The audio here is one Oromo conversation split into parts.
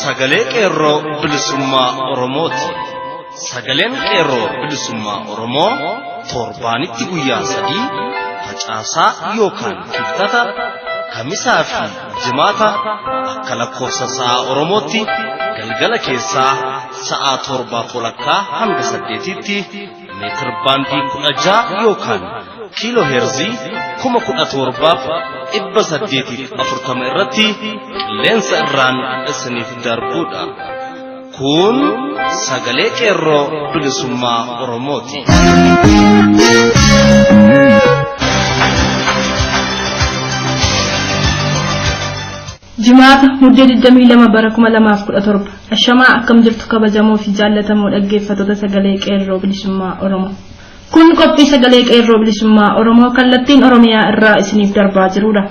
Sagalee Qeerroo Bilisummaa Oromooti. Sagaleen Qeerroo Bilisummaa Oromoo torbaanitti guyyaa 3 facaasaa yookaan kibxata, kamisaa fi jimaata akka lakkoofsa sa'a Oromootti galgala keessaa sa'a 7:30 hanga 8tti meetir baandii 16 yookaan kiiloo heerzii 17,840 irratti qilleensa irraan isiniif darbuudha. Kun Sagalee Qeerroo Bilisummaa Oromooti. Jimaata Muddee 22 bara 2017. Ashamaa, akkam jirtu kabajamoo fi jaallatamoo dhaggeeffattoota Sagalee Qeerroo Bilisummaa Oromoo? Kun qophii Sagalee Qeerroo Bilisummaa Oromoo kallattiin Oromiyaa irraa isiniif darbaa jirudha.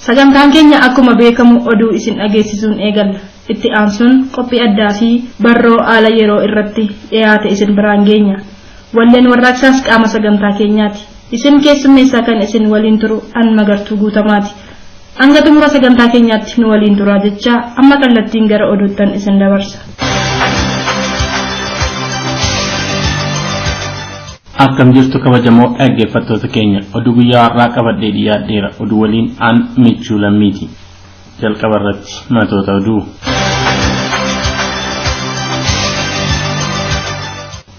Sagantaan keenya akkuma beekamu oduu isin dhageessisuun eegalla. Itti aansuun qophii addaa fi barroo haala yeroo irratti dhiyaate isin biraan geenya. Walleen warraaqsaas qaama sagantaa keenyaati. Isin keessummeessaa kan isin waliin turu an Magartuu Guutamaati. Hanga xumura sagantaa keenyaatti nu waliin turaa jecha amma kallattiin gara oduuttan isin dabarsa. Akkam jirtu kabajamoo dhaggeeffattoota keenya? Oduu guyyaa har'aa qabadhee dhiyaadheera. Oduu waliin aan Michuu Lammiiti. Jalqaba irratti matoota oduu.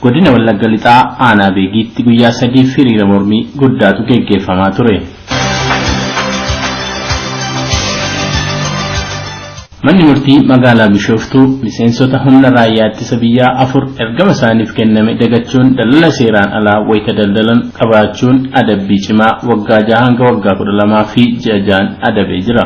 Godina Wallagga Lixaa Aanaa Beegiitti guyyaa 3f hiriira mormii guddaatu geggeeffamaa ture. Manni murtii magaalaa Bishooftuu miseensota humna raayyaa ittisa biyyaa 4 ergama isaaniif kenname dagachuun daldala seeraan alaa wayita daldalan qabaachuun adabbii cimaa waggaa 6 hanga waggaa 12 fi ji'a 6 adabee jira.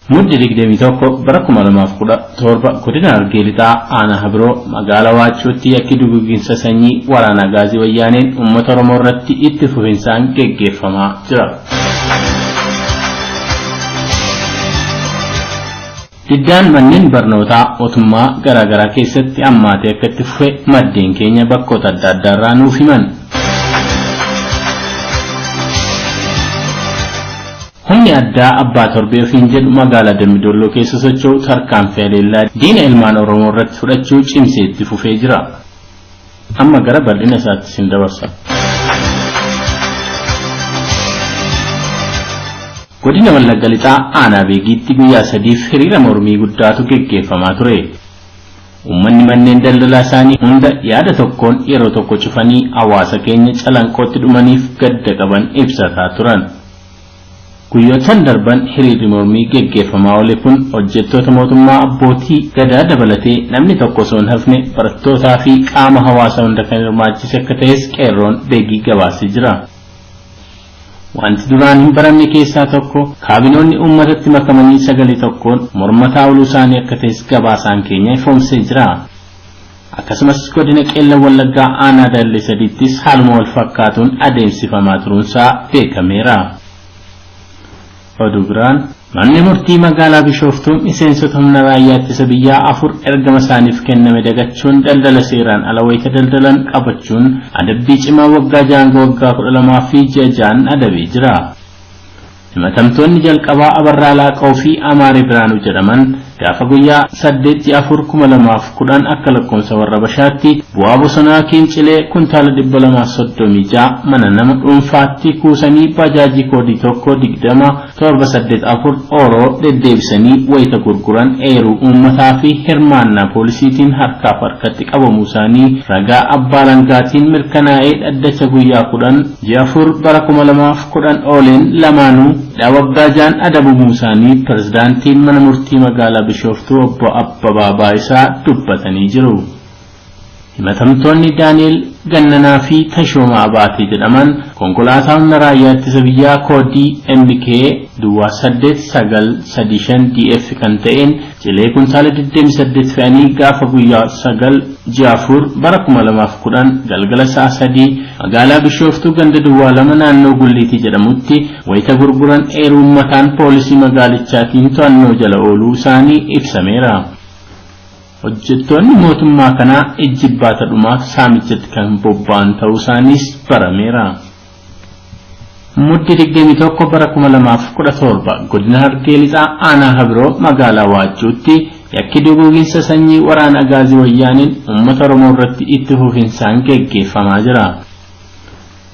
Mudde 21 bara 2017 godina Harargee Lixaa Aanaa Habiroo magaalaa Waaccootti yakki duguginsa sanyii waraana Agaazii Wayyaaneen uummata Oromoo irratti itti fufinsaan geggeeffamaa jira. Diddaan manneen barnootaa mootummaa garaagaraa keessatti hammaatee akka itti fufe maddeen keenya bakkoota adda addaarraa nuuf himan. Humni addaa Abbaa Torbee ofiin jedhu magaalaa Dambidolloo keessa socho'u tarkaanfii haleellaa diina ilmaan Oromoo irratti fudhachuu cimsee itti fufee jira. Amma gara bal'ina isaatti isin dabarsa. Godina Wallagga Lixaa Aanaa Beegiitti guyyaa 3f hiriira mormii guddaatu geggeeffamaa ture. Uummanni manneen daldalaa isaanii hunda yaada tokkoon yeroo tokko cufanii hawaasa keenya Calanqootti dhumaniif gadda qaban ibsataa turan. Guyyootan darban hiriirri mormii geggeeffamaa oole kun hojjettoota mootummaa, abbootii gadaa dabalatee namni tokko osoo hin hafne barattootaa fi qaama hawaasa hunda kan hirmaachise akka ta'es Qeerroon Beegii gabaasee jira. Wanti duraan hin baramne keessaa tokko kaabinoonni uummatatti makamanii sagalee tokkoon mormataa ooluu isaanii akka ta'es gabaasaan keenya ifoomsee jira. Akkasumas godina Qeellan Wallaggaa Aanaa Dallee Sadiittis haaluma wal fakkaatuun adeemsifamaa turuunsaa beekameera. Oduu biraan, manni murtii magaalaa Bishooftuu miseensota humna raayyaa ittisa biyyaa 4 ergama isaaniif kenname dagachuun daldala seeraan ala wayita daldalan qabachuun adabbii cimaa waggaa 6 hanga waggaa 12 fi ji'a 6 adabee jira. Himatamtoonni jalqabaa Abarraa Laaqoo fi Amaaree Biraanuu jedhaman gaafa guyyaa 8 ji'a 4 2010 akka lakkoofsa warra Bashaatti bu'aa bosonaa kiincilee kuntaala 236 mana nama dhuunfaatti kuusanii bajaajii koodii 1 20 7 8 4 Ooroo deddeebisanii wayita gurguran eeruu uummataa fi hirmaannaa poolisiitiin harkaaf harkatti qabamuu isaanii ragaa abbaa alangaatiin mirkanaa'ee dhaddacha guyyaa 10 ji'a 4 bara 2010 ooleen lamaanuu hidhaa waggaa 6n adabamuu isaanii pirezidaantiin mana murtii magaalaa Bishooftuu obbo Abbabaa Baayisaa dubbatanii jiru. Himatamtoonni Daani'el Gannanaa fi Tashoomaa Abaatee jedhaman konkolaataa humna raayyaa ittisa biyyaa koodii MK duwwaa 8 9 3 5 DF kan ta'een cilee kuntaala 28 fe'anii gaafa guyyaa 9 ji'a 4 bara 2010 galgala sa'a 3 magaalaa Bishooftuu ganda duwwaa 2 naannoo Gulliitii jedhamutti wayita gurguran eeruu uummataan poolisii magaalichaatiin to'annoo jala ooluu isaanii ibsameera. Hojjettoonni mootummaa kanaa ijjibbaata dhumaaf saamichatti kan bobba'an ta'uu isaaniis barameera. Mudde 21 bara 2017 godina Harargee Lixaa aanaa Habiroo magaalaa Waaccuutti yakki duguuginsa sanyii waraana Agaazii Wayyaaniin uummata Oromoo irratti itti fufinsaan geggeeffamaa jira.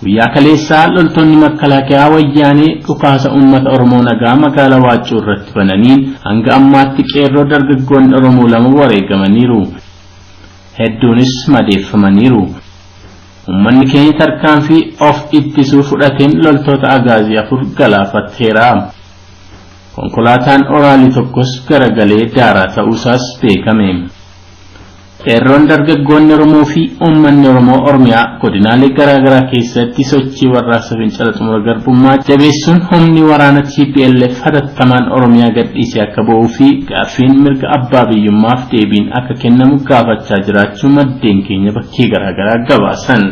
Guyyaa kaleessaa loltoonni makalaakiyaa Wayyaanee dhukaasa uummata Oromoo nagaa magaalaa Waaccuu irratti bananiin hanga ammaatti qeerroo dargaggoonni Oromoo 2 wareegamaniiru. Hedduunis madeeffamaniiru. Uummanni keenya tarkaanfii of ittisuu fudhateen loltoota Agaazii 4 galaafateera. Konkolaataan oraalii tokkos garagalee daaraa ta'uusaas beekame. Qeerroon dargaggoonni Oromoo fi uummanni Oromoo Oromiyaa godinaalee garaagaraa keessatti sochii warraaqsa fincila xumura garbummaa jabeessuun humni waraana TPLF hatattamaan Oromiyaa gadhiisee akka ba'uu fi gaaffiin mirga abbaa biyyummaaf deebiin akka kennamu gaafachaa jiraachuu maddeen keenya bakkee garaagaraa gabaasan.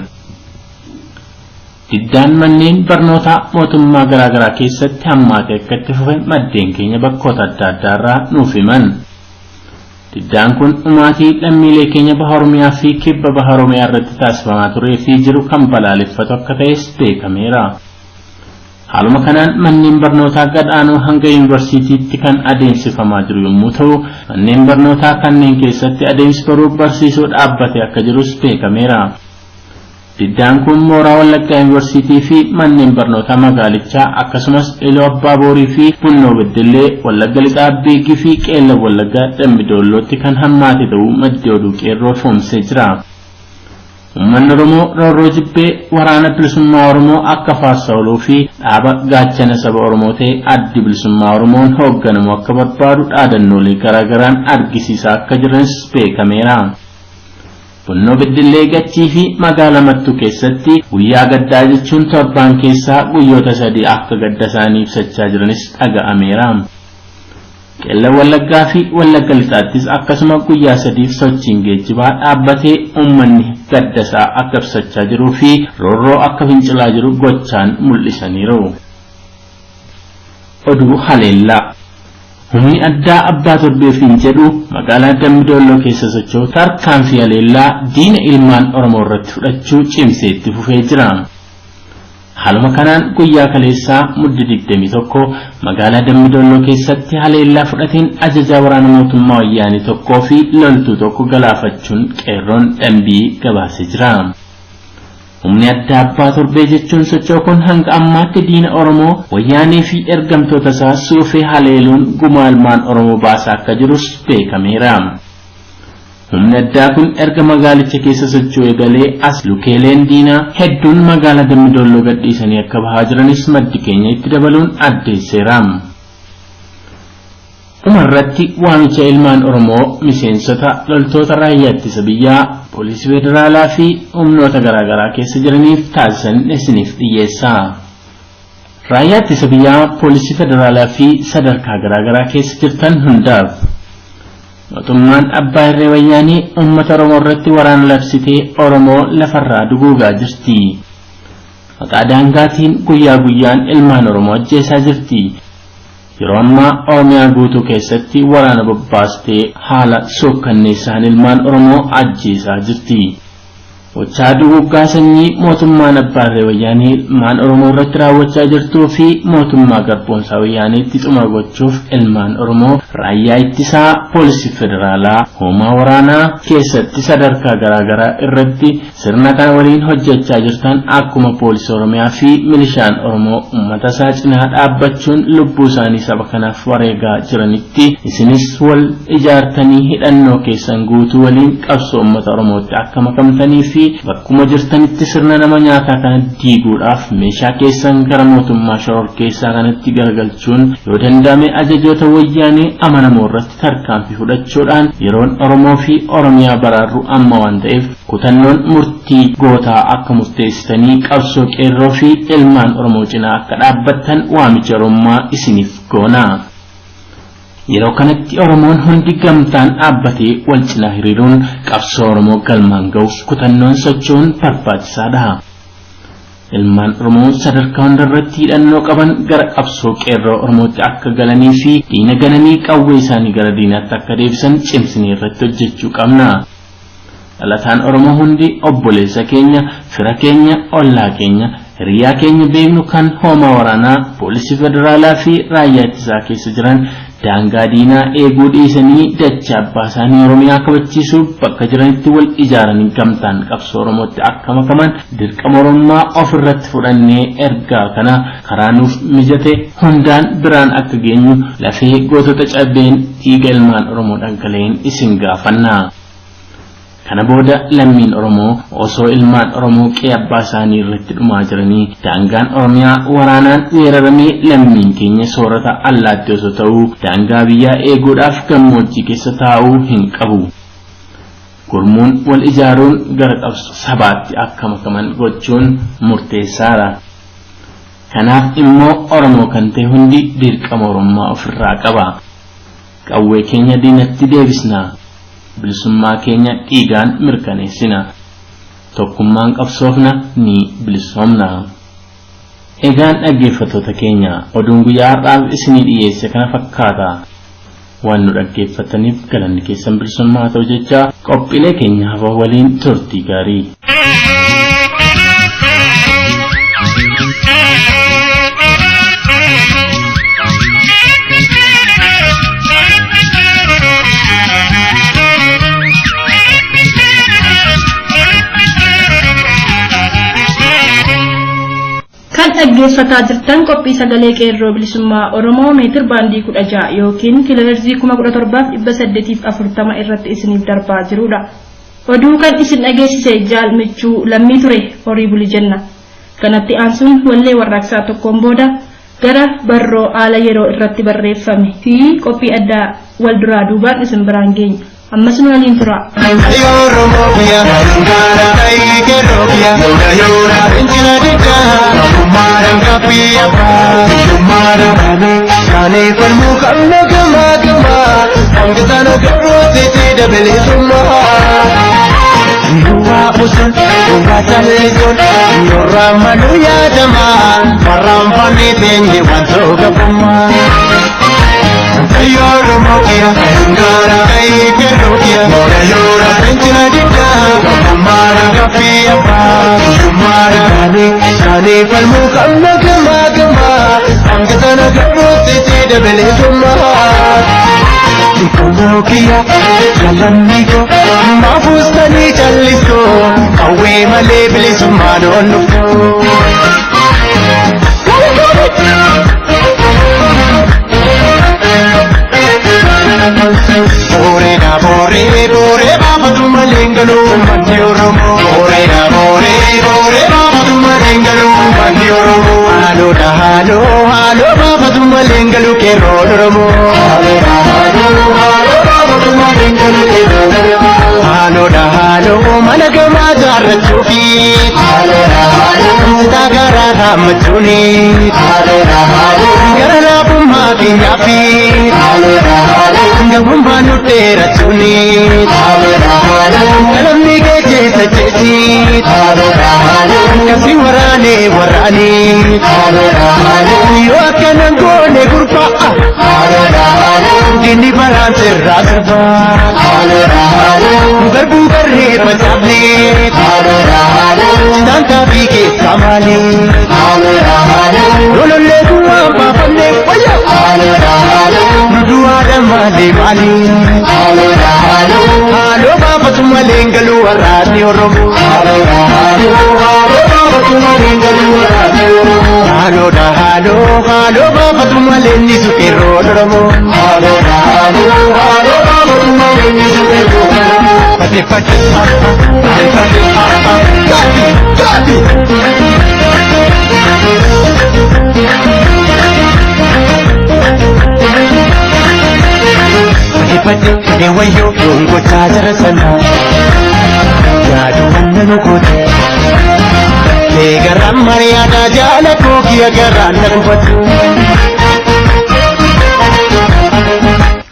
Diddaan manneen barnootaa mootummaa garaagaraa keessatti hammaatee akka itti fufe maddeen keenya bakkoota adda addaarraa nuuf himan. Diddaan kun dhumaatii lammiilee keenya baha Oromiyaa fi kibba baha Oromiyaa irratti taasifamaa turee fi jiru kan balaaleffatu akka ta'es beekameera. Haaluma kanaan manneen barnootaa gad-aanoo hanga yuunivarsiitiitti kan adeemsifamaa jiru yommuu ta'u, manneen barnootaa kanneen keessatti adeemsi baruuf barsiisuu dhaabbate akka jirus beekameera. Diddaan kun mooraa Wallaggaa Yuunivarsiitii fi manneen barnootaa magaalichaa akkasumas Iluu Abbaa Boorii fi Bunnoo Beddellee, Wallagga Lixaa Beegii fi Qeella Wallaggaa Dambi-Doollootti kan hammaate ta'uu maddi oduu qeerroo foomsee jira. Uummanni Oromoo roorroo jibbee waraana bilisummaa Oromoo akka faarsa ooluu fi dhaaba gaachana saba Oromoo ta'e addi bilisummaa Oromoon hoogganamu akka barbaadu dhaadannoolee garaagaraan argisiisaa akka jiranis beekameera. Bunnoo Beddellee Gachii fi magaalaa Mattuu keessatti guyyaa gaddaa jechuun torbaan keessaa guyyoota 3 akka gadda isaanii ibsachaa jiranis dhaga'ameera. Qeella Wallaggaa fi Wallagga Lixaattis akkasuma guyyaa 3 sochiin geejjibaa dhaabbatee uummanni gadda isaa akka ibsachaa jiruu fi roorroo akka fincilaa jiru gochaan mul'isaniiru. Oduu haleellaa. Humni addaa abbaa torbeefiin jedhu magaalaa Dambi-Doolloo keessa socho'u tarkaanfii haleellaa diina ilmaan Oromoo irratti fudhachuu cimsee itti fufee jira. Haaluma kanaan guyyaa kaleessaa mudde 21 magaalaa Dambi-Doolloo keessatti haleellaa fudhateen ajajaa waraana mootummaa wayyaanee tokkoo fi loltuu tokko galaafachuun qeerroon dambii gabaasee jira. Humni addaa abbaa torbee jechuun socho'u kun hanga ammaatti diina Oromoo wayyaanee fi ergamtoota isaa suufee haleeluun gumaa ilmaan Oromoo baasaa akka jirus beekameera. Humni addaa kun erga magaalicha keessa socho'u eegalee as lukeeleen diinaa hedduun magaalaa Dambi-Doolloo gadhiisanii akka bahaa jiranis maddi keenya itti dabaluun addeesseera. Dhumarratti waamicha ilmaan Oromoo miseensota loltoota raayyaa ittisa biyyaa, poolisii federaalaa fi humnoota garaagaraa keessa jiraniif taasisan isiniif dhiyyeessa. Raayyaa ittisa biyyaa, poolisii federaalaa fi sadarkaa garaagaraa keessa jirtan hundaaf mootummaan abbaa irree wayyaanii uummata Oromoo irratti waraana labsitee Oromoo lafarraa duguugaa jirti. Maqaa daangaatiin guyyaa guyyaan ilmaan Oromoo ajjeesaa jirti. Yeroo ammaa Oromiyaa guutuu keessatti waraana bobbaastee haala suukkanneessaan ilmaan Oromoo ajjeesaa jirti. Gochaa duguuggaa sanyii mootummaan abbaa irree wayyaanii ilmaan Oromoo irratti raawwachaa jirtuu fi mootummaa garboomsaa wayyaaniitti xumura gochuuf ilmaan Oromoo raayyaa ittisaa, poolisii federaalaa, hoomaa waraanaa keessatti sadarkaa garaagaraa irratti sirna kana waliin hojjechaa jirtan akkuma poolisii Oromiyaa fi milishaan Oromoo uummata isaa cinaa dhaabbachuun lubbuu isaanii saba kanaaf wareegaa jiranitti isinis wal ijaartanii hidhannoo keessan guutuu waliin qabsoo uummata Oromootti akka makamtanii fi bakkuma jirtanitti sirna nama nyaataa kana diiguudhaaf meeshaa keessan gara mootummaa shororkeessaa kanatti garagalchuun yoo danda'ame ajajoota wayyaanee amanamoo irratti tarkaanfii fudhachuudhaan yeroon Oromoo fi Oromiyaa baraarru amma waan ta'eef kutannoon murtii gootaa akka murteessitanii qabsoo qeerroo fi ilmaan Oromoo cinaa akka dhaabbattan waamicha Oromummaa isiniif goona. Yeroo kanatti Oromoon hundi gamtaan dhaabbatee wal cinaa hiriiruun qabsoo Oromoo galmaan ga'uuf kutannoon socho'uun barbaachisaadha. Ilmaan Oromoo sadarkaa hundarratti hidhannoo qaban gara qabsoo qeerroo Oromootti akka galanii fi diina gananii qawwee isaanii gara diinaatti akka deebisan cimsinee irratti hojjechuu qabna. Dhalataan Oromoo hundi obboleessa keenya, fira keenya, ollaa keenya, Hiriyaa keenya beeknu kan hoomaa waraanaa poolisii federaalaa fi raayyaa ittisaa keessa jiran daangaa diinaa eeguu dhiisanii dachee abbaa isaanii Oromiyaa kabachiisuuf bakka jiranitti wal ijaaranii gamtaan qabsoo Oromootti akka makaman dirqama Oromummaa ofirratti fudhannee ergaa kana karaa nuuf mijate hundaan biraan akka geenyu lafee gootota cabeen dhiiga ilmaan Oromoo dhangala'een isin gaafanna. Kana booda lammiin Oromoo osoo ilmaan Oromoo qe'ee abbaa isaanii irratti dhumaa jiranii daangaan Oromiyaa waraanaan weeraramee lammiin keenya soorata allaattii osoo ta'uu daangaa biyyaa eeguudhaaf gammoojjii keessa taa'uu hin qabu. Gurmuun wal ijaaruun gara qabsoo sabaatti akka makaman gochuun murteessaadha. Kanaaf immoo Oromoo kan ta'e hundi dirqama Oromummaa ofirraa qaba. Qawwee keenya diinatti deebisna. Bilisummaa keenya dhiigaan mirkaneessina. Tokkummaan qabsoofna ni bilisoomna. Egaan dhaggeeffattoota keenya oduun guyyaa har'aaf isinii dhiyeesse kana fakkaata. Waan nu dhaggeeffataniif galanni keessan bilisummaa haa ta'u jecha qophiilee keenya hafa waliin turtii gaarii. Kan dhaggeeffataa jirtan qophii sagalee qeerroo bilisummaa Oromoo meetir baandii 16 yookiin kiilooheerzii 17,840 irratti isiniif darbaa jirudha. Oduu kan isin dhageessise Jaal Michuu Lammii ture horii buli jenna. Kanatti aansuun wallee warraaqsaa tokkoon booda gara barroo haala yeroo irratti barreeffame fi qophii addaa wal duraa duubaan isin biraan geenya. Ammas nu waliin tura.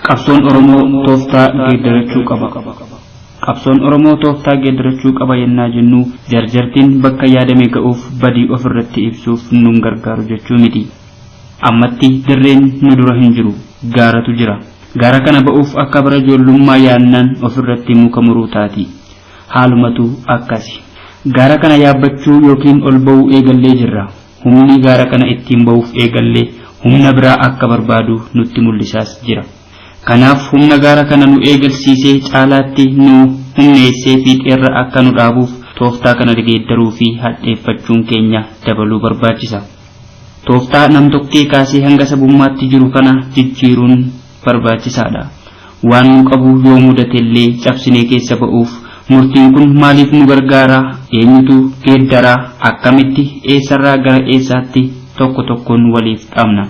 Qabsoon Oromoo tooftaa geeddarachuu qaba. Qabsoon Oromoo tooftaa geeddarachuu qaba yennaa jennu jarjartiin bakka yaadame ga'uuf badii ofirratti ibsuuf nun gargaaru jechuu miti. Ammatti dirreen nu dura hin jiru, gaaratu jira. Gaara kana ba'uuf akka bara ijoollummaa yaannaan ofirratti muka muruu taati. Haalumatu akkasi. Gaara kana yaabbachuu yookiin ol ba'uu eegallee jirra. Humni gaara kana ittiin ba'uuf eegallee humna biraa akka barbaadu nutti mul'isaas jira. Kanaaf humna gaara kana nu eegalsiisee caalaatti nu humneessee fiixeerra akka nu dhaabuuf tooftaa kana geeddaruu fi hadheeffachuun keenya dabaluu barbaachisa. Tooftaa namtokkee kaasee hanga sabummaatti jiru kana jijjiiruun barbaachisaadha. Waan nu qabu yoo mudatellee cabsinee keessa ba'uuf murtiin kun maaliif nu gargaara? Eenyutu geeddaraa? Akkamitti? Eessarraa gara eessaatti? Tokko tokkoon waliif dhaabna.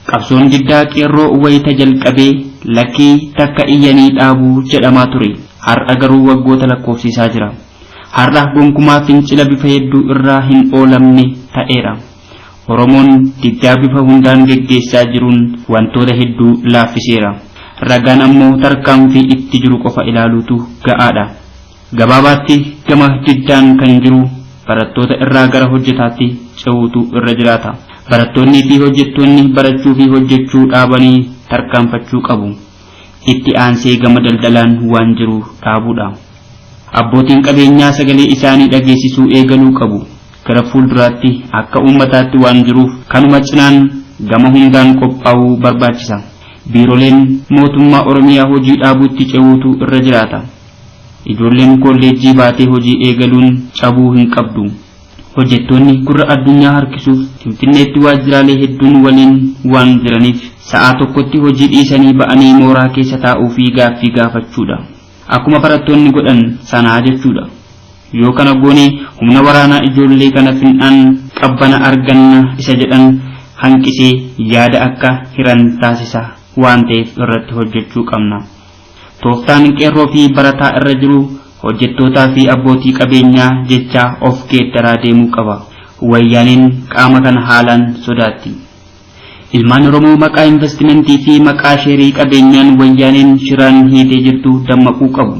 Qabsoon diddaa qeerroo wayita jalqabee lakkii takka iyyanii dhaabuu jedhamaa ture. Har'a garuu waggoota lakkoofsisaa jira. Har'a gonkumaa fincila bifa hedduu irraa hin oolamne ta'eera. Oromoon diddaa bifa hundaan geggeessaa jiruun wantoota hedduu laaffiseera. Ragaan ammoo tarkaanfii itti jiru qofa ilaaluutu ga'aadha. Gabaabaatti gama diddaan kan jiru barattoota irraa gara hojjetaatti ce'uutu irra jiraata. Barattoonnii fi hojjettoonni barachuu fi hojjechuu dhaabanii tarkaanfachuu qabu. Itti aansee gama daldalaan waan jiru dhaabuudha. Abbootiin qabeenyaa sagalee isaanii dhageessisuu eegaluu qabu. Gara fuulduraatti akka uummataatti waan jiruuf kanuma cinaan gama hundaan qophaa'uu barbaachisa. Biiroleen mootummaa Oromiyaa hojii dhaabuutti ce'uutu irra jiraata. Ijoolleen kolleejjii baatee hojii eegaluun cabuu hin qabdu. Hojjettoonni gurra addunyaa harkisuuf Finfinneetti waajjiraalee hedduun waliin waan jiraniif sa'a tokkotti hojii dhiisanii ba'anii mooraa keessa taa'uu fi gaaffii gaafachuudha. Akkuma barattoonni godhan sanaa jechuudha. Yoo kana goone humna waraanaa ijoollee kana fin'aan qabbana arganna isa jedhan hanqisee yaada akka hiran taasisa waan ta'eef irratti hojjechuu qabna. Tooftaan qeerroo fi barataa irra jiru hojjettootaa fi abbootii qabeenyaa jecha of geeddaraa deemuu qaba. Wayyaaneen qaama kana haalaan sodaatti. Ilmaan Oromoo maqaa investimentii fi maqaa sheerii qabeenyaan wayyaaneen shiraan hiitee jirtu dammaquu qabu.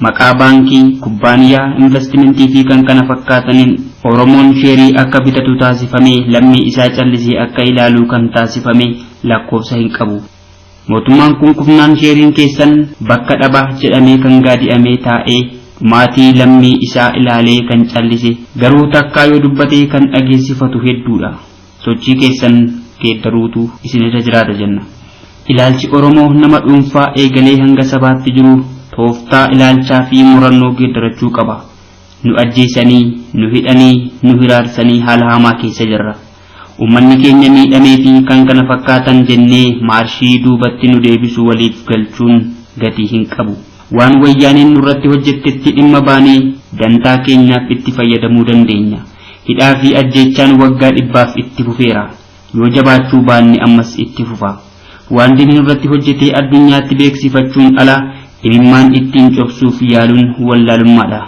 Maqaa baankii, kubbaaniyaa, investimentii fi kan kana fakkaataniin Oromoon sheerii akka bitatu taasifame lammii isaa callisee akka ilaalu kan taasifame lakkoofsa hin qabu. Mootummaan kun kufnaan sheeriin keessan bakka dhaba jedhamee kan gaadi'amee taa'ee maatii lammii isaa ilaalee kan callise garuu takkaa yoo dubbatee kan dhageessifatu hedduudha. Sochii keessan geeddaruutu isinirra jiraata jenna. Ilaalchi Oromoo nama dhuunfaa eegalee hanga sabaatti jiru tooftaa ilaalchaa fi murannoo geeddarachuu qaba. Nu ajjeesanii, nu hidhanii, nu hiraarsanii haala hamaa keessa jirra. Uummanni keenya miidhamee fi kan kana fakkaatan jennee maarshii duubatti nu deebisu waliif galchuun gatii hin qabu. Waan wayyaaneen nurratti hojjettetti dhimma baanee dantaa keenyaaf itti fayyadamuu dandeenya. Hidhaa fi ajjeechaan waggaa dhibbaaf itti fufeera. Yoo jabaachuu baanne ammas itti fufa. Waan diinni nurratti hojjetee addunyaatti beeksifachuun ala imimmaan ittiin cobsuuf yaaluun wallaalummaadha.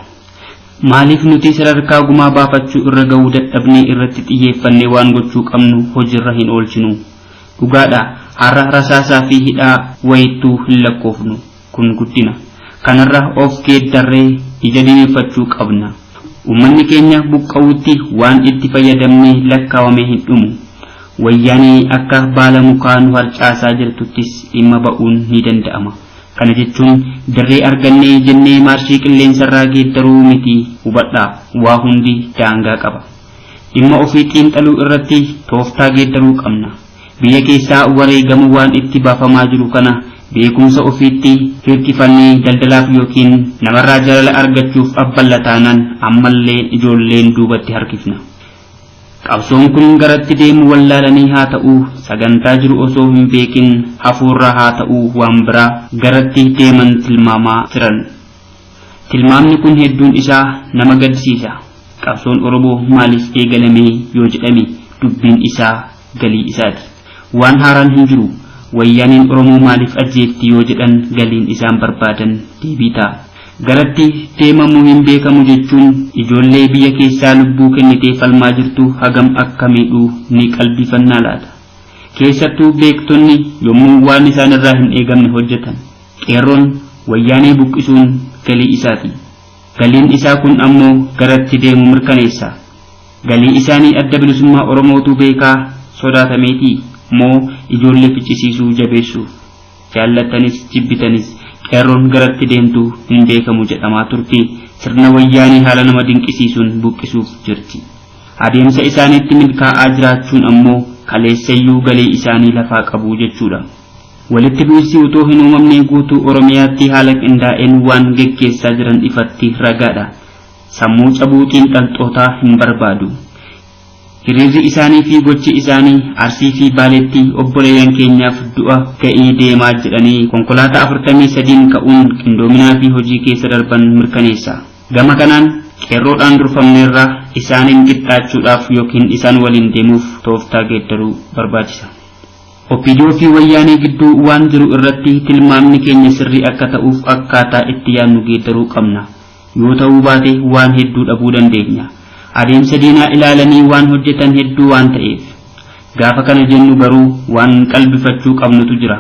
Maaliif nuti sadarkaa gumaa baafachuu irra ga'uu dadhabnee irratti xiyyeeffannee waan gochuu qabnu hojiirra hin oolchinu? Dhugaadha, har'a rasaasaa fi hidhaa wayittuu hin lakkoofnu. Kun guddina. Kanarra of geeddarree ija diineffachuu qabna. Uummanni keenya buqqa'uutti waan itti fayyadamnee lakkaawamee hin dhumu. Wayyaanee akka baala mukaa nu harcaasaa jirtuttis dhimma ba'uun ni danda'ama. Kana jechuun dirree argannee jennee maarshii qilleensarraa geeddaruu miti hubadhaa waa hundi daangaa qaba. Dhimma ofii xiinxaluu irratti tooftaa geeddaruu qabna. Biyya keessaa wareegamu waan itti baafamaa jiru kana beekumsa ofiitti hirkifannee daldalaaf yookiin namarraa jaalala argachuuf abballa taanaan ammallee ijoolleen duubatti harkifna. Qabsoon kun garatti deemu wallaalanii haa ta'uu sagantaa jiru osoo hin beekin hafuurra haa ta'uu waan biraa garatti deeman tilmaamaa jiran. Tilmaamni kun hedduun isaa nama gaddisiisa. Qabsoon Oromoo maaliif eegalame yoo jedhame dubbiin isaa galii isaati. Waan haaraan hin jiru. Wayyaaneen Oromoo maaliif ajjeefti yoo jedhan galiin isaan barbaadan deebii ta'a. Garatti deemamuu hin beekamu jechuun ijoollee biyya keessaa lubbuu kennitee falmaa jirtu hagam akka miidhuu ni qalbifannaa laata. Keessattuu beektonni yommuu waan isaan irraa hin eegamne hojjetan. Qeerroon wayyaanee buqqisuun galii isaati. Galiin isaa kun ammoo garatti deemu mirkaneessa. Galii isaanii adda bilisummaa Oromootu beekaa sodaatameetii moo ijoollee ficcisiisuu jabeessuuf. Jaallattanis jibbitanis Qeerroon garatti deemtu hin beekamu jedhamaa turte sirna wayyaanii haala nama dinqisiisuun buqqisuuf jirti. Adeemsa isaaniitti milkaa'aa jiraachuun ammoo kaleessayyuu galee isaanii lafaa qabu jechuudha. Walitti bu'iinsi utuu hin uumamne guutuu Oromiyaatti haala qindaa'een waan geggeessaa jiran ifatti ragaadha. Sammuu cabuu xiinxaltootaa hin barbaadu. Hiriirri isaanii fi gochi isaanii Arsii fi Baaleetti obboleeyyan keenyaaf du'a ga'ii deemaa jedhanii konkolaataa 43 ka'uun qindoominaa fi hojii keessa darban mirkaneessa. Gama kanaan qeerroodhaan durfamneerraa isaaniin qixxaachuudhaaf yookiin isaan waliin deemuuf tooftaa geeddaruu barbaachisa. OPDO fi wayyaanee gidduu waan jiru irratti tilmaamni keenya sirrii akka ta'uuf akkaataa itti yaadnu geeddaruu qabna. Yoo ta'uu baate waan hedduu dhabuu dandeenya. Adeemsa diinaa ilaalanii waan hojjetan hedduu waan ta'eef. Gaafa kana jennu garuu waan qalbifachuu qabnutu jira.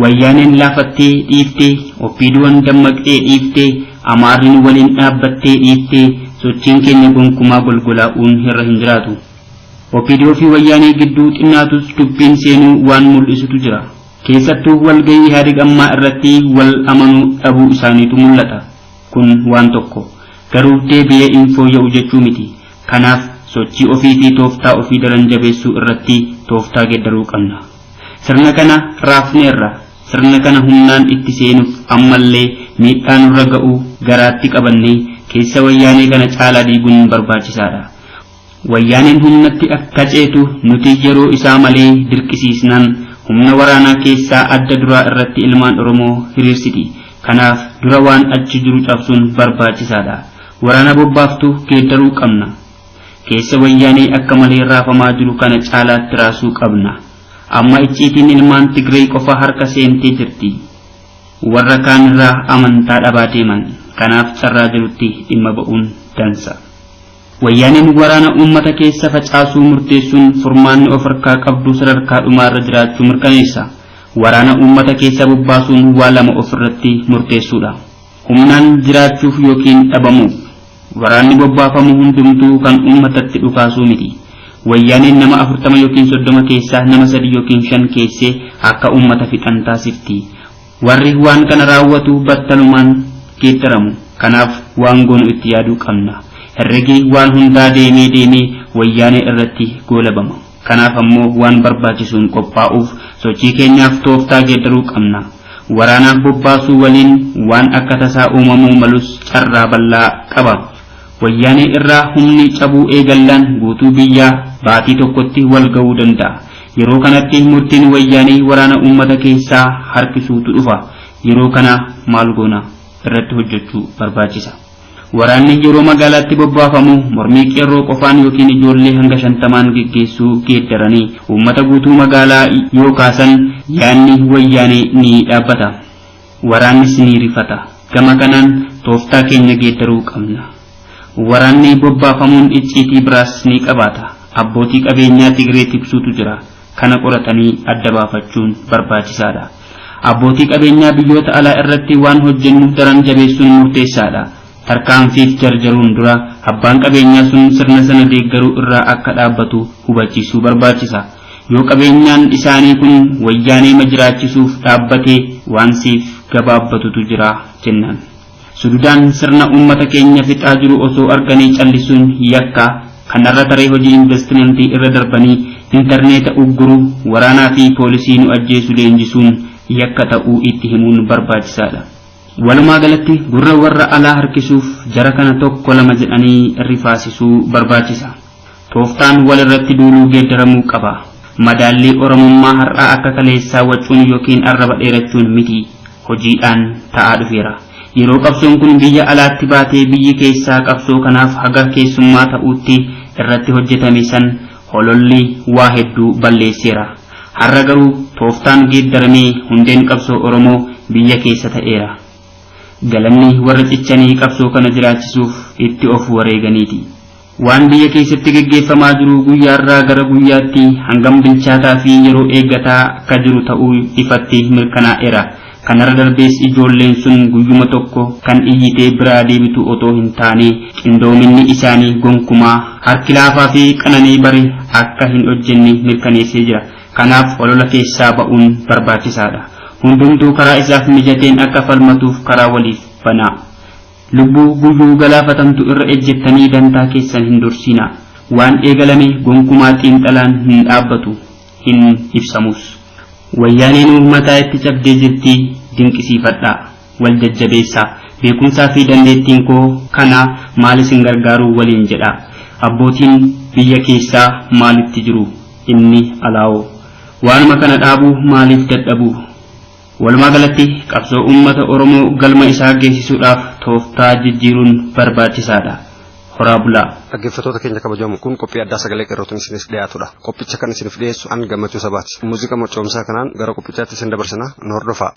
Wayyaaneen laafattee dhiiftee, OPDOn dammaqxee dhiiftee, Amaarrin waliin dhaabbattee dhiiftee sochiin keenya gonkumaa golgolaa'uun irra hin jiraatu. OPDO fi wayyaanee gidduu xinnaatus dubbiin seenuu waan mul'isutu jira. Keessattuu walgahii Ihaadig ammaa irratti wal amanuu dhabuu isaaniitu mul'ata. Kun waan tokko. Garuu deebi'ee hin fooyya'u jechuu miti. Kanaaf sochii ofii fi tooftaa ofii daran jabeessuu irratti tooftaa geeddaruu qabna. Sirna kana raafneerra. Sirna kana humnaan itti seenuuf ammallee miidhaa nurra ga'u garaatti qabannee keessa wayyaanee kana caalaa diiguun barbaachisaadha. Wayyaaneen humnatti akka ceetu nuti yeroo isaa malee dirqisiisnaan humna waraanaa keessaa adda duraa irratti ilmaan Oromoo hiriirsiti. Kanaaf dura waan achi jiru cabsuun barbaachisaadha. Waraana bobbaaftuu geeddaruu qabna. Keessa wayyaanee akka malee raafamaa jiru kana caalaatti raasuu qabna. Amma icciitiin ilmaan Tigree qofa harka seentee jirti. Warra kaan irraa amantaa dhabaa deeman. Kanaaf carraa jirutti dhimma ba'uun dansa. Wayyaaneen waraana uummata keessa facaasuu murteessuun furmaanni of harkaa qabdu sadarkaa dhumaarra jiraachuu mirkaneessa. Waraana uummata keessa bobbaasuun waa lama ofirratti murteessuudha. Humnaan jiraachuuf yookiin dhabamuuf. Waraanni bobbaafamu hundumtuu kan uummatatti dhukaasuu miti. Wayyaaneen nama 40 yookiin 30 keessaa nama 3 yookiin 5 keessee akka uummata fixan taasifti. Warri waan kana raawwatu battalumaan geeddaramu. Kanaaf waan goonu itti yaaduu qabna. Herregi waan hundaa deemee deemee wayyaanee irratti goolabama. Kanaaf ammoo waan barbaachisuun qophaa'uuf sochii keenyaaf tooftaa geeddaruu qabna. Waraanaaf bobbaasuu waliin waan akka tasaa uumamuu malus carraa bal'aa qaba. Wayyaanee irraa humni cabuu eegallaan guutuu biyyaa baatii tokkotti wal ga'uu danda'a. Yeroo kanatti murtiin wayyaanee waraana uummata keessaa harkisuutu dhufa. Yeroo kana maal goona irratti hojjechuu barbaachisa. Waraanni yeroo magaalaatti bobbaafamu mormii qeerroo qofaan yookiin ijoollee hanga 50 geggeessuu geeddaranii uummata guutuu magaalaa yoo kaasan yaanni wayyaanee ni dhaabbata. Waraannis ni rifata. Gama kanaan tooftaa keenya geeddaruu qabna. Waraanni bobbaafamuun icciitii biraas ni qabaata. Abbootii qabeenyaa Tigree tiksuutu jira. Kana qoratanii adda baafachuun barbaachisaadha. Abbootii qabeenyaa biyyoota alaa irratti waan hojjennu daran jabeessuun murteessaadha. Tarkaanfiif jarjaruun dura abbaan qabeenyaa sun sirna sana deeggaruu irraa akka dhaabbatu hubachiisuu barbaachisa. Yoo qabeenyaan isaanii kun wayyaanee majiraachisuuf dhaabbate waan siif gabaabbatutu jira jennaan. Sududaan sirna uummata keenya fixaa jiru osoo arganii callisuun yakka kanarra taree hojii investimentii irra darbanii intarneeta ugguruu waraanaa fi poolisii nu ajjeesu leenjisuun yakka ta'uu itti himuun barbaachisaadha. Walumaa galatti gurra warra alaa harkisuuf jara kana tokko lama jedhanii rifaasisuu barbaachisa. Tooftaan walirratti duuluu geeddaramuu qaba. Madaallii Oromummaa har'aa akka kaleessaa wacuun yookiin arraba dheerachuun miti hojiidhaan ta'aa dhufeera. Yeroo qabsoon kun biyya alaatti baatee biyyi keessaa qabsoo kanaaf haga keessummaa ta'uutti irratti hojjetame san hololli waa hedduu balleesseera. Har'a garuu tooftaan geeddaramee hundeen qabsoo Oromoo biyya keessa ta'eera. Galanni warra cichanii qabsoo kana jiraachisuuf itti of wareeganiiti. Waan biyya keessatti geggeeffamaa jiru guyyaarraa gara guyyaatti hangam bilchaataa fi yeroo eeggataa akka jiru ta'uu ifatti mirkanaa'eera. Kanarra darbees ijoolleen sun guyyuma tokko kan iyyitee biraa deebitu otoo hin taane qindoominni isaanii gonkumaa harki laafaa fi qananii bare akka hin hojjenne mirkaneessee jira. Kanaaf holola keessaa ba'uun barbaachisaadha. Hundumtuu karaa isaaf mijateen akka falmatuuf karaa waliif banaa. Lubbuu guyyuu galaafatamtu irra ejjettanii dantaa keessan hin dursinaa. Waan eegalame gonkumaa xiinxalaan hin dhaabbatu, hin ibsamus. Wayyaaneen uummataa itti cabdee jirti dinqisiifadhaa. Wal jajjabeessaa. Beekumsaa fi dandeettiin koo kana maal isin gargaaruu waliin jedha. Abbootiin biyya keessaa maalitti jiru? Inni alaa'oo. Waanuma kana dhaabuu maaliif dadhabu? Walumaa galatti qabsoo uummata Oromoo galma isaa geessisuudhaaf tooftaa jijjiiruun barbaachisaadha. Horaa bulaa. Dhaggeeffattoota keenya kabajamu kun qophii addaa sagalee qeerrootiin isiniif dhiyaatudha. Qophicha kan isiniif dhiyeessu an Gammachuu Sabaati. Muuziqaa mocoomsaa kanaan gara qophichaatti isin dabarsina, nu hordofaa.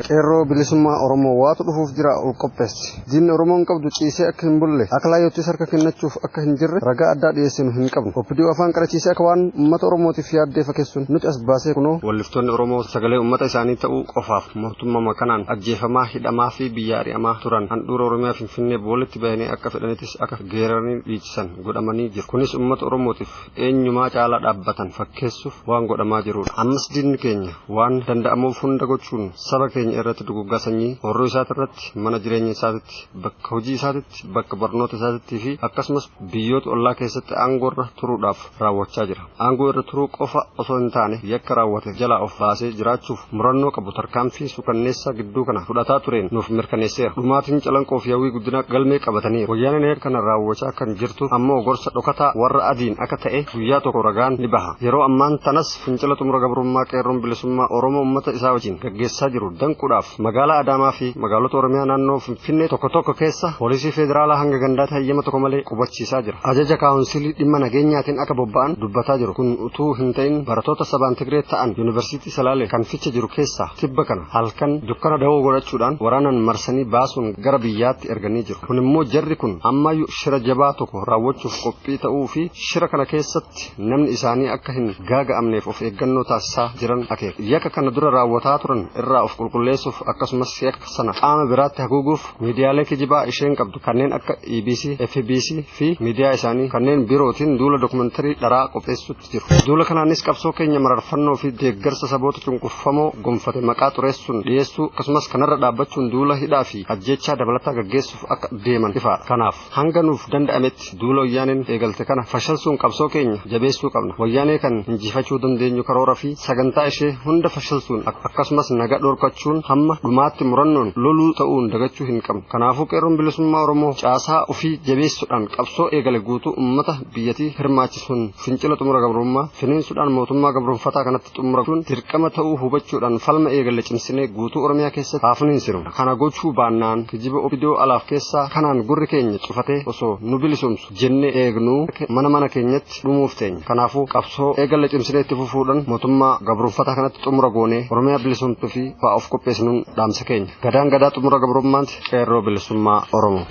Qeerroo bilisummaa Oromoo waatu dhufuuf jira ol qopheessi. Diinni Oromoon qabdu ciisee akka hin bulle, akka laayyoottis harka kennachuuf akka hin jirre ragaa addaa dhiyeessinu hin qabnu. OPDO afaan qarachiisee akka waan uummata Oromootiif yaaddee fakkeessuun nuti as baasee kunoo walliftoonni Oromoo sagalee uummata isaanii ta'uu qofaaf mootummaa kanaan ajjeefamaa, hidhamaa fi biyya ari'amaa turan handhuura Oromiyaa Finfinnee boolitti bahanii akka fedhanittis akka geeraranii dhiichisan godhamanii jiru. Kunis uummata Oromootiif eenyumaa caalaa dhaabbatan fakkeessuuf waan godhamaa jirudha. Ammas diinni keenya waan danda'amuuf hunda gochuun saba keenya irratti duguggaa sanyii horroo isaati irratti, mana jireenya isaatitti, bakka hojii isaatitti, bakka barnoota isaatitti fi akkasumas biyyoota ollaa keessatti aangoo irra turuudhaaf raawwachaa jira. Aangoo irra turuu qofa osoo hin taane yakka raawwate jalaa of baasee jiraachuuf murannoo qabu tarkaanfii suukanneessaa gidduu kana fudhataa tureen nuuf mirkaneesseera. Dhumaatiin calanqoo fi hawwii guddina galmee qabataniiru. Wayyaaneen yakka kana raawwachaa kan jirtu ammoo gorsa dhokataa warra adiin akka ta'e guyyaa tokko ragaan ni baha. Yeroo ammaan tanas fincila xumura gabrummaa qeerroon bilisummaa Oromoo uummata isaa wajjin gaggeessaa jiru danquudhaaf magaalaa Adaamaa fi magaalota Oromiyaa naannoo Finfinnee tokko tokko keessa poolisii federaalaa hanga gandaatti hayyama tokko malee qubachiisaa jira. Ajaja kaawunsilii dhimma nageenyaatiin akka bobba'an dubbataa jiru. Kun utuu hin ta'in barattoota sabaan Tigree ta'an yuunivarsiitii Salaalee kan ficha jiru keessaa tibba kana halkan dukkana dawoo godhachuudhaan waraanaan marsanii baasuun gara biyyaatti erganii jiru. Kun immoo jarri kun ammayyuu shira jabaa tokko raawwachuuf qophii ta'uu fi shira kana keessatti namni isaanii akka hin gaaga'amneef of eeggannoo taasisaa jiran akeeka. Yakka kana dura raawwataa turan irraa of qulqulleessuuf akkasumas yakka sana qaama biraatti haguuguuf miidiyaalee kijibaa isheen qabdu kanneen akka EBC, FBC fi miidiyaa isaanii kanneen birootiin duula dokumentarii dharaa qopheessuutti jiru. Duula kanaanis qabsoo keenya mararfannoo fi deeggarsa saboota cunqurfamoo gonfate maqaa xureessuun dhiyeessuu akkasumas kanarra dhaabbachuun duula hidhaa fi ajjechaa dabalataa gaggeessuuf akka deeman ifaadha. Kanaaf hanga nuuf danda'ametti duula wayyaaneen eegalte kana fashalsuun qabsoo keenya jabeessuu qabna. Wayyaanee kan injifachuu dandeenyu karoora fi sagantaa ishee hunda fashalsuun akkasumas naga dhorkachuun hamma dhumaatti murannoon loluu ta'uun dagachuu hin qabnu. Kanaafuu qeerroon bilisummaa Oromoo caasaa ofii jabeessuudhaan qabsoo eegale guutuu uummata biyyattii hirmaachisuun fincila xumura gabrummaa finiinsuudhaan mootummaa gabroonfataa kanatti xumurachuun dirqama ta'uu hubachuudhaan falma eegale cimsinee guutuu Oromiyaa keessatti haa finiinsinu. Kana gochuu baannaan kijiba OPDO alaaf keessaa kanaan gurri keenya cufatee osoo nu bilisomsu jennee eegnuu mana mana keenyatti dhumuuf teenya. Kanaafuu qabsoo eegale cimsinee itti fufuudhaan mootummaa gabroonfataa kanatti xumura goonee Oromiyaa bilisomtuu fi fa'aa of qopheessinuun dhaamsa keenya. Gadaan gadaa xumura gabrummaatti qeerroo bilisummaa Oromoo.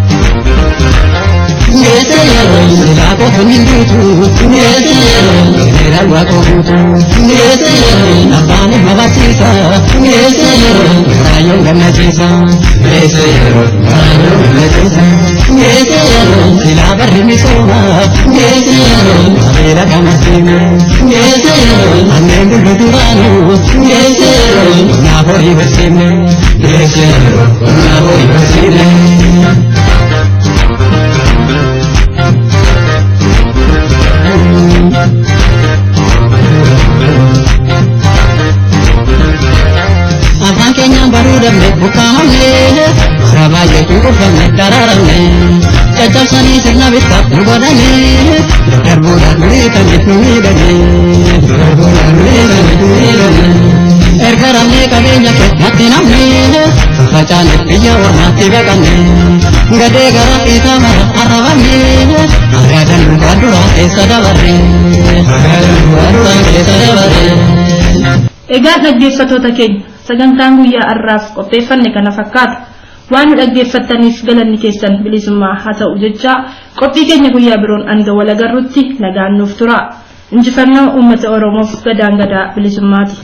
Afaan keenyaan baruu dhabne buqqaamamne karaa baay'eetu qufamne dararamne caccabsanii sirna bittaaf nu godhame daddarbuudhaan nu hiikame nu miidhame daddarbuudhaan nu hiikame nu miidhame erga ramnee qabeenya keenyatti namne facaane biyya ormaatti baqanne gadee gara fiitaa mara arrabamne argatan duraa duraa keessa dabarre argatan duraa duraa keessa dabarre. Egaa dhaggeeffattoota keenya sagantaan guyyaa har'aaf qopheeffanne kana fakkaata. Waan nu dhaggeeffattaniif galanni keessan bilisummaa haa ta'u jecha qophii keenya guyyaa biroon hanga wal agarrutti nagaan nuuf tura. Injifannoo uummata Oromoof gadaan gadaa bilisummaati.